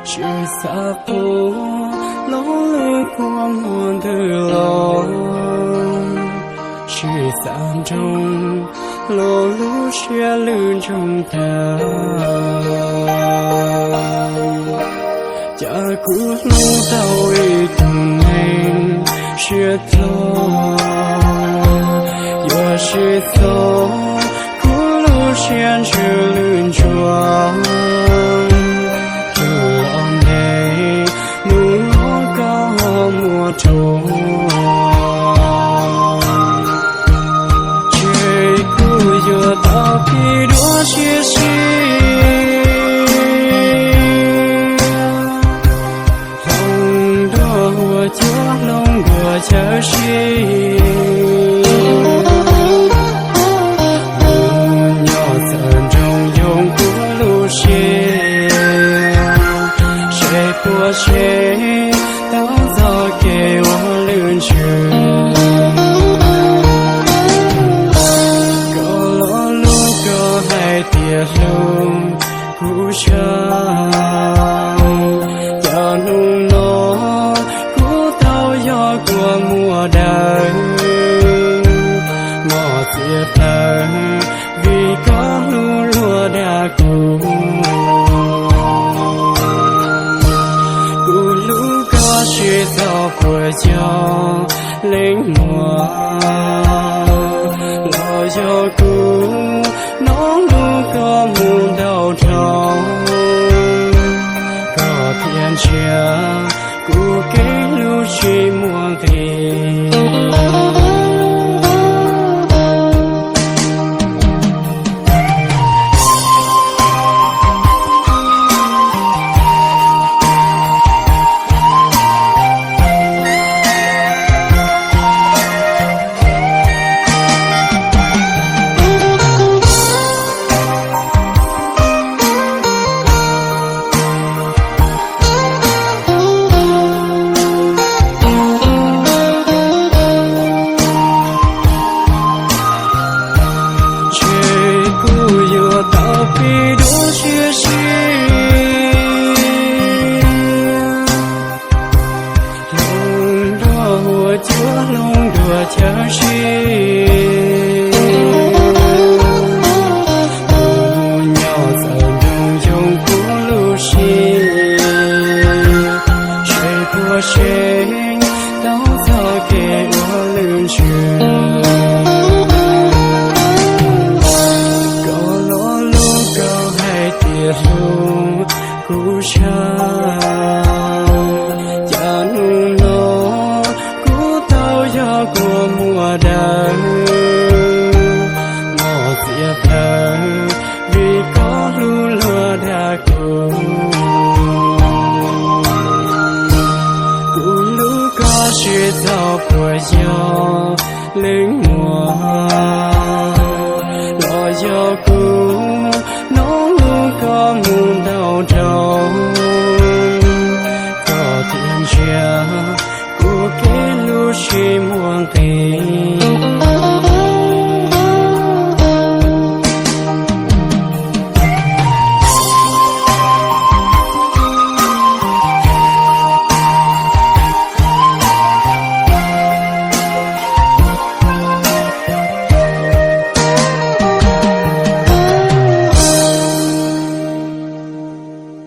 Tsis xav qub lo lus kua muag ntws los, tsis xav nroo lo lub siab lwj ntsoog tag. Cas kuv hlub tau ib tug neeg siab dlog, yuav sib txog kuv lub siab ntsws lwj ntsuag, rub los ntev hnub no koj ho muaj rau. Ces kuv yuav tau pib dua siab siab, hloov dua huab cua hloov dua chaw siab. Mus nyob txawm nroo yoo kuv lub siab, seb puas seb tau txoj kev ua lwj ntsws. Koj lo lus koj hais tias hlub kuv tshaj, cas hnub no kuv tau yog kua muag dawb, mos txias plaws vim koj hlub luag dag kuv. Kuv hlub koj tsis txog puas yog leej muam, los yog kuv hnov lus koj mus ntau dhau, koj thiaj ntsia kuv kev hlub tsis muaj nqis. Ces kuv yuav tau pib dua siab siab, hloov dua huab cua hloov dua chaw siab. Mus nyob txawm nroo yoo kuv lub siab, seb puas seb tau txoj kev ua lwj ntsws. Koj lo lus koj hais tias hlub kuv tshaj, cas hnub no kuv tau yog kua muag dawb, mos txias plaws vim koj hlub luag dag kuv. Kuv hlub koj tsis txog puas yog leej muam, los yog kuv hnov lus koj mus ntau dhau, koj thiaj ntsia kuv kev hlub tsis muaj nqis.